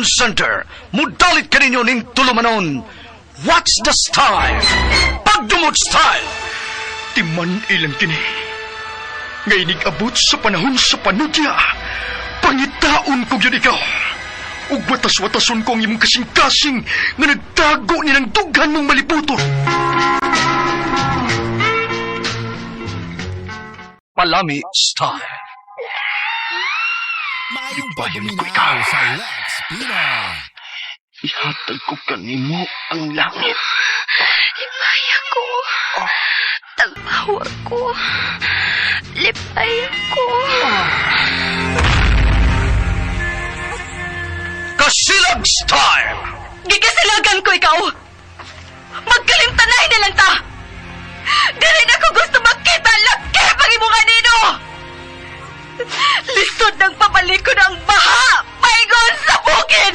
Center mudalit kaninyo ning tulumanon. What's the style? Pagdumot style! Timan ilang kini. Nga inig-abot sa panahon sa panudya, pangitaon ko gyud ikaw. Ug watas-watason ko ang imong kasing-kasing nga nagtago ni ng dughan mong malibuton. Palami style. Maayong Ibahin ko pagpaminaw ikaw. sa Lex Pina. Ihatag ko kanimo ang langit. Lipay ako. Tagpawa ko. Lipay ako. Kasilag style! Gikasilagan ko ikaw. Magkalimtanay na lang ta. Dili na ko gusto makita laki pang imong anino. Lisod ng pabalikon ang baha. Paingon sa bukid.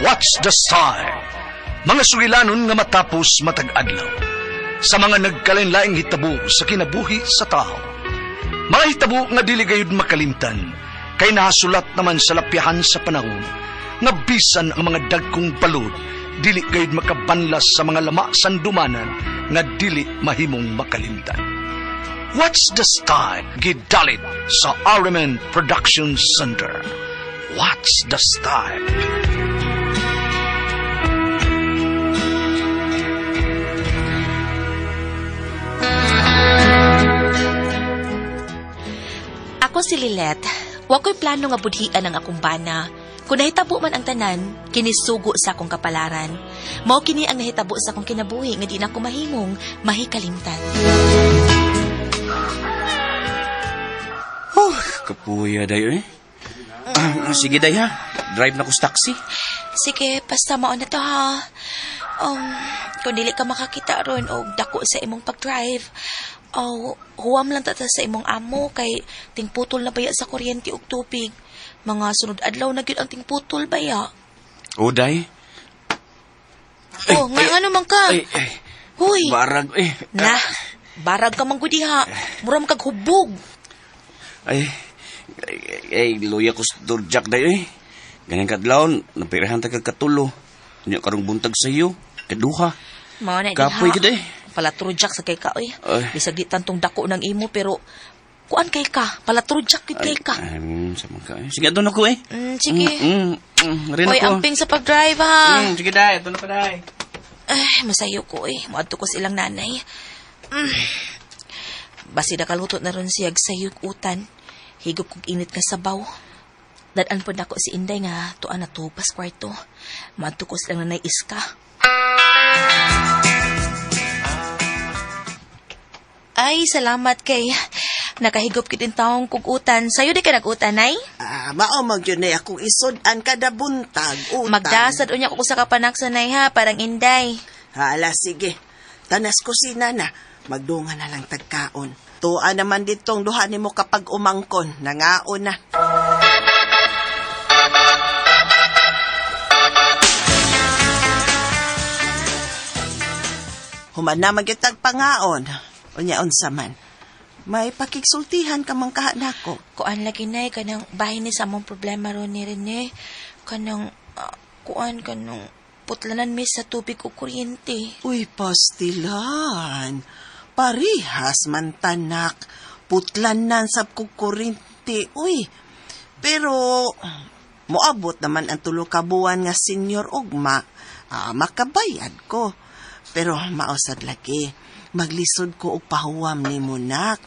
What's the style? Mga sugilanon nga matapos matag adlaw. Sa mga nagkalain-laing hitabo sa kinabuhi sa tao. Mga hitabo nga dili gayud makalimtan, kay nahasulat naman sa lapyahan sa panahon, nga bisan ang mga dagkong balod, dili gayud makabanlas sa mga lama sandumanan nga dili mahimong makalimtan. What's the style? Gidalit sa RMN Production Center. What's the style? Ako si Lilet. Wa ko'y plano nga budhian ang akong bana. Kung nahitabo man ang tanan, kinisugo sa akong kapalaran. Mao kini ang nahitabo sa akong kinabuhi nga di na ko mahimong mahikalimtan. Oh, kapuya day eh. Ah, sige day ha. Drive na ko sa taxi. Sige, basta mao na to ha. Kung dili ka makakita ron og dako sa imong pag-drive, oh, huwam lang ta sa imong amo kay tingputol na baya sa kuryente ug tubig. Mga sunod adlaw na gyud ang tingputol baya. Oh, day. Oh, nga ano man ka? Ay, ay. Huy. Barag eh. Na, barag ka man gud diha. Mura man kag hubog. Ay, ay, ay, luya ko sa Jack day eh. Ganyan kadlawon, napirahan ta kag katulo. Nya karong buntag sa iyo, kaduha. Mao na Kapoy diha. gid eh. Palatrojak sa kay ka oy. Ay. Bisag di tantong dako ng imo pero kuan kay ka, palatrojak gid kay ka. Ay, sa mga eh. Sige, doon ako eh. Sige. Rin Oy, ako. amping sa pag-drive ha. Sige day, doon ako day. Ay, masayo ko eh. Muadto ko sa ilang nanay. Basi nakaluto na ron siya sayog utan. Higop kog init nga sabaw. Dad-an po nako si Inday nga tuan na tupas kwarto. Muadto ko sa ilang nanay Iska. Ay, salamat kay nakahigop kit taong kog utan. Sayo di ka nag-utan, ay? Ah, mao man gyud na akong isod-an kada buntag utan. Magdasad unya ko sa kapanak sa nay ha, parang Inday. Hala, sige. Tanas kusina na. Magdunga na lang tagkaon. Tuwa naman ditong duha nimo kapag umangkon. Nangaon na. Human na magyud tag pangaon. Unya unsa man. May pakigsultihan ka man kaha nako. Kuan lagi nay kanang bahin ni sa among problema ron ni Rene. Kanang kuan kanang putlanan mi sa tubig o kuryente. Uy, pastilan. Parihas man tanak. Putlanan sa kukurinte. Uy, pero moabot naman ang tulo ka buwan nga senior ugma. Ah, makabayad ko. Pero mausad lagi. Maglisod ko og pahuwam ni Munak.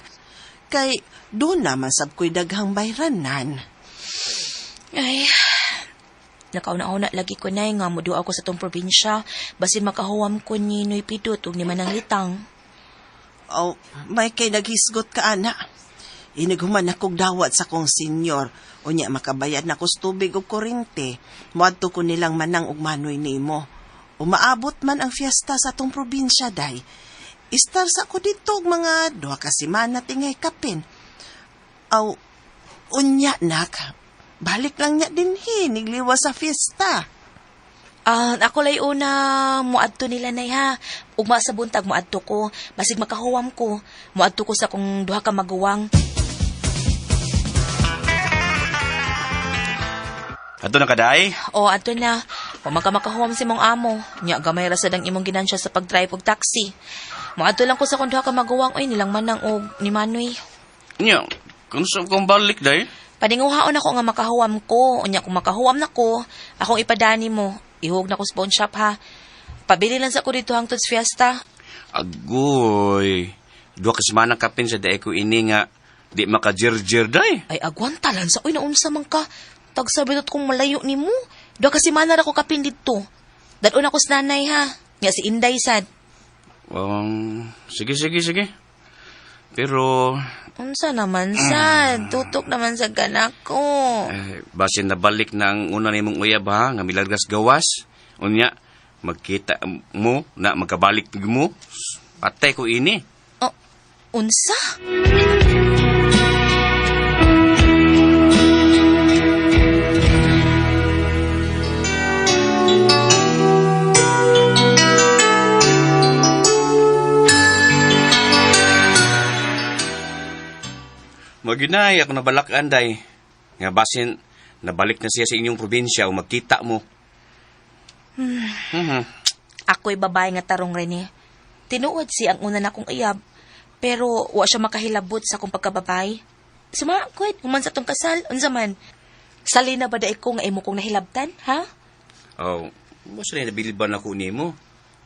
Kay doon naman sab ko'y daghang bayranan. Ay, nakauna-una lagi ko nay nga muduha ko sa tong probinsya. Basin makahuwam ko ni Noy Pidot ug ni Manang Litang. Oh, may kay naghisgot ka, ana. Inighuman akong dawat sa kong senyor. Unya makabayad na ko sa tubig ug kurente. Moadto ko nilang manang ug manoy nimo. Umaabot man ang fiesta sa atong probinsya, day. Istar sa ko dito og mga 2 ka semana tingay kapin. Aw, unya nak. Balik lang niya dinhi, nigliwas sa fiesta. Ako lay una muadto nila nay ha. Ugma sa buntag muadto ko, basig makahuwam ko. Muadto ko sa kong duha ka maguwang. Adto na kaday? O, ato na. Wa man ka makahuwam sa imong amo. Nya gamay ra sad ang imong ginansya sa pag-drive og taxi. Moadto lang ko sa kung duha ka maguwang oy nilang manang og ni Manoy. Nya, kung sa kong balik day? Paninguhaon ako nga makahuwam ko. Unya kung makahuwam na ko, akong ipadani mo. Ihug na ko sa pawn shop ha. Pabili lang sa ko dito hangtod sa fiesta. Agoy. Duha ka semana kapin sa dae ko ini nga di makajirjir day. Ay agwanta lang sa uy naunsa man ka. Tagsabi dot kong malayo nimo. Duha ka semana ra ko kapin didto. Dad-on ako sa nanay ha. Nga si Inday sad. Sige, sige, sige. Pero, Unsa naman sad? Tutok naman sa ganak ko. eh, basin nabalik na ang una nimong uyab ha, nga milargas gawas. Unya, magkita mo na magkabalik mo. Patay ko ini. Oh, unsa? Maginay ako nabalakan day. Nga basin nabalik na siya sa inyong probinsya o magkita mo. Mhm. Ako'y babae nga tarong Rene. Tinuod si ang una na kong iyab, pero wa siya makahilabot sa akong pagkababay. Suma, kwet, human sa tong kasal, unsa man. Sali na ba daig ko nga imo kong nahilabtan, ha? Oh, basta na nabiliban ako nimo.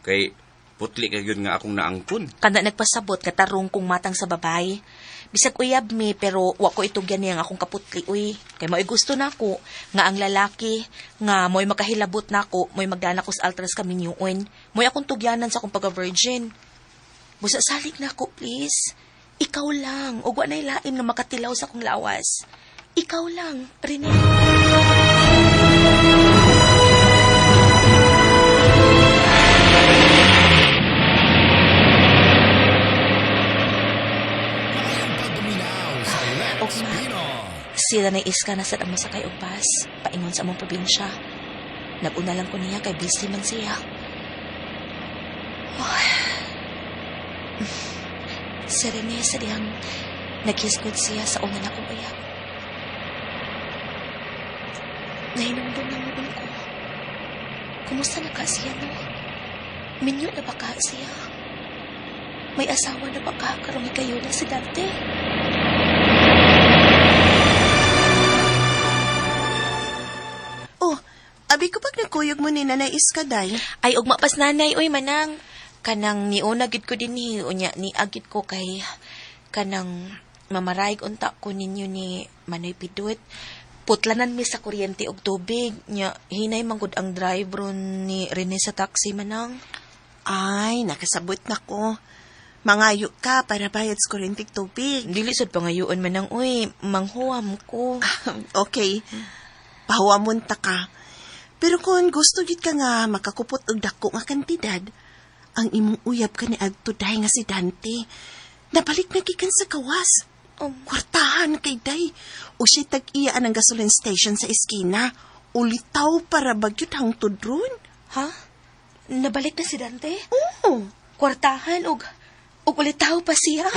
Kay putli ka yun nga akong naangkon. Kanda nagpasabot nga tarong kong matang sa babay. Bisag uyab mi pero wa ko itugyan niya ang akong kaputli uy. Kay mao'y gusto nako nga ang lalaki nga mo'y makahilabot nako, mo'y magdana ko sa altras kaminyuon. Mo'y akong tugyanan sa akong pagka-virgin. Busa salig nako, please. Ikaw lang, ug wa nay lain nga makatilaw sa akong lawas. Ikaw lang, Rene. Ugma, sila na iska na sad ang masakay og bus, paingon sa among probinsya. Nag-una lang ko niya kay busy man siya. Oh. Si Rene sa dihang naghisgod siya sa una na kong uyab. Nahinumdum na noon ko. Kumusta na ka siya, no? Minyo na ba ka siya? May asawa na ba ka karong kayo na si Dante? Oh, abi ko pag nagkuyog mo ni Nanay Iska, day. Ay, ugma pas nanay, uy, manang. Kanang niuna gid ko dinhi, unya ni agit ko kay kanang mamaraig unta ko ninyo ni Manoy Pidut. Putlanan mi sa kuryente og tubig. Nya, hinay man gud ang drive ron ni Rene sa taxi, manang. Ay, nakasabot na ko. Mangayo ka para bayad sa kuryente tubig. Dili sad pangayoon manang, uy, manghuam ko. Okay. Pahuwamon ta ka. Pero kung gusto gid ka nga makakupot og dako nga kantidad, ang imong uyab ka ni adto day nga si Dante. Nabalik na gikan sa gawas. Kwartahan kay day. O siya tag-iya ang gasoline station sa eskina. Ulitaw para bagyot hangtod ron. Ha? Nabalik na si Dante? Oo. Kwartahan og og ulitaw pa siya.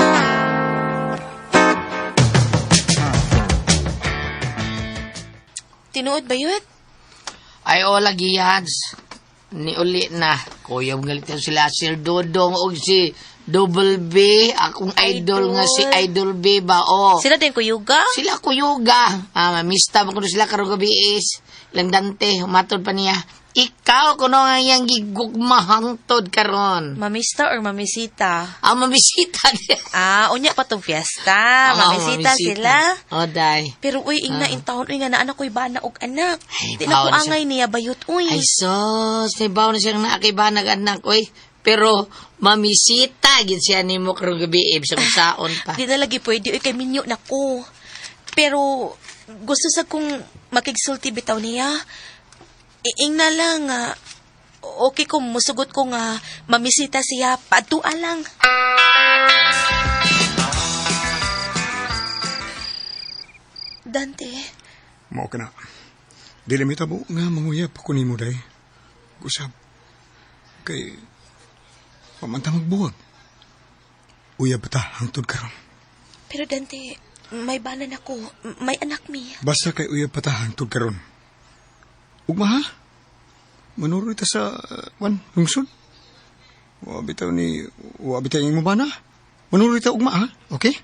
Tinuod ba yun? Ay, o lagi, Hans. Ni uli na. Kuya, galit na sila. Sir Dodong o si Double B. Akong idol, Idol. nga si Idol B ba? O. Sila din kuyuga? Sila kuyuga. Ah, mamista ba kuno sila karong gabi is. Ilang Dante, humatod pa niya. Ikaw kuno nga iyang gigugmahangtod karon. Mamista or mamisita? Ah, mamisita niya. Ah, unya pa tong fiesta. Ah, Mamisita sila. O, day. Pero uy, ingna in taon, uy, nga na anak ko'y bana og anak. Ay, Di na ko bawo na siya. angay niya bayot, uy. Ay, sos. May na siyang naakibanag anak, oy. Pero, mamisita, gid siya nimo karong gabi, eh, bisag saon pa. Di na lagi pwede, uy, kay minyo na ko. Pero, gusto sa kong makigsulti bitaw niya. Iingna lang, ah, okay ko, musugot ko nga mamisita siya, padtua lang. Dante, Mao ka na. Dili mi tabo nga manguyab ko nimo day. Gusab. Kay pamanta magbuhat. Uyab ta hangtod karon. pero Dante, may banan ako, may anak mi. Basta kay uyab pa ta hangtod karon. Ugma ha? Manuro ta sa wan lungsod. Wa bitaw ni wa bitaw imo bana. Manuro ta ugma ha? Okay?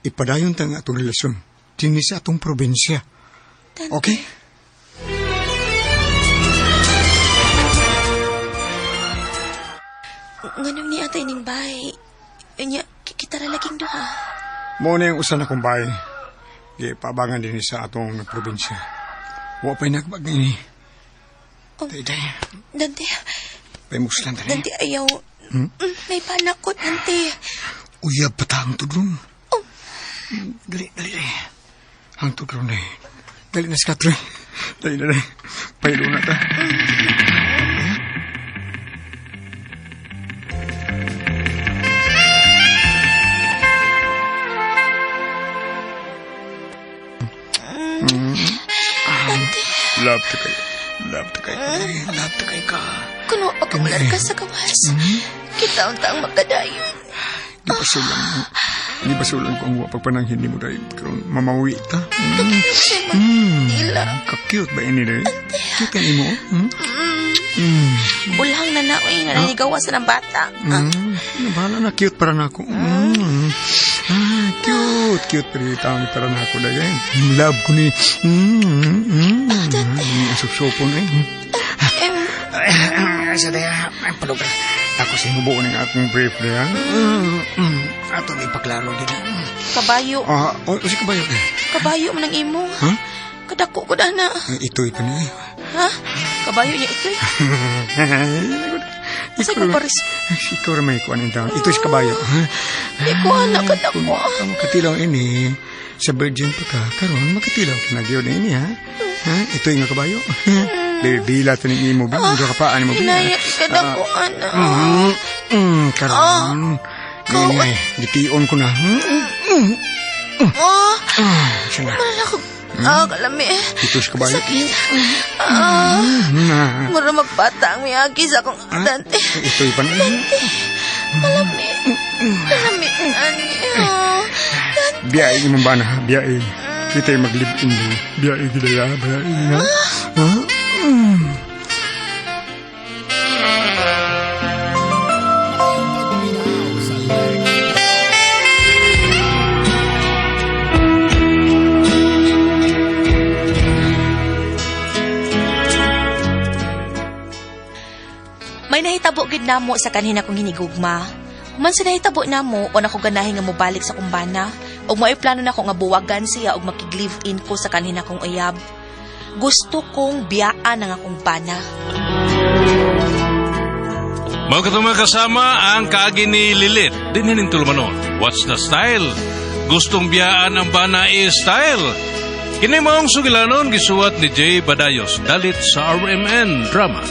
Ipadayon ta nga atong relasyon dinhi sa atong probinsya. Dante. Okay? Nganong ni atay ning bay? Nya, kita ra laging duha. Mo na yung usa na kong bay. Gipabangan dinhi sa atong probinsya. Wa pa'y nagbag ni. Oh. Day, day. Dante, Pay muslan ta ni. Dante ayaw. May panakot, Dante. Uyab pa ta ang tudlon. Oh. Dali, dali, dali. Ang tudlon na. Dali na sa katre. Dali na, dali. Paylo na ta. Love to kayo. Love to kayo. Love to kayo ka. Kuno pagkamular ka sa gawas. Kita unta ang magkadayon. Di ba sulan mo? Di ba sulan ko ang wapagpananghin ni mo dahil karon mamawi ta. Kakiyot siya magtila. Ka-cute ba ini dahil? Cute ka ni mo? Hmm? Ulang na na, uy, nga nanigawa sa ng bata. Bahala na, cute para na ako. Mm. Ah, cute, cute pero tawag para na ako dahil. Love ko ni. Ang supsupon eh. Sa daya, ay palugan. Ako sa hinubuon ng akong brief daya. Ato na ipaklaro din. Kabayo. Ah, oh, si kabayo eh. Kabayo man ang imo. Ha? Kadako ko na. Ay, ito'y pa niya. Ha? Kabayo niya ito eh. Asa ko pares? Ikaw rin may kuan taon. Ito si kabayo. Di ko anak kadako. Kung makatilaw ini, sa virgin pa ka, karon makatilaw ka na gyud ini ha. Ha? Ito yung kabayo. Dili to ning imo ba? Ang kapaan mo ba? Hinaya kadako anak. Karon. Ngayon ay, gitiyon ko na. Oh, Siya na. wala ko. Ah, kalami. Ito si kabayo. Sakit. Ah, Na. mura magbata ang miyagi sa akong dante. Ito yung pan. Kalami. Kalami. Ani. Oh. Biyae imong bana, ha? Biyae. Kita yung mag-live-in di. Biyae gidaya, biyae nga. Ha? May nahitabo gid namo sa kanhina kong hinigugma. Human sa nahitabo namo o nako ganahi nga mobalik sa kumbana ug mao'y plano nako nga buwagan siya og makig-live-in ko sa kanhina kong uyab. Gusto kong biyaan ang akong bana. Mga katong mga kasama ang kaagi ni Lilit. Dinhin ning tulumanon. What's the style? Gustong biyaan ang bana is style. Kini maong sugilanon gisuwat ni Jay Badayos dalit sa RMN Drama.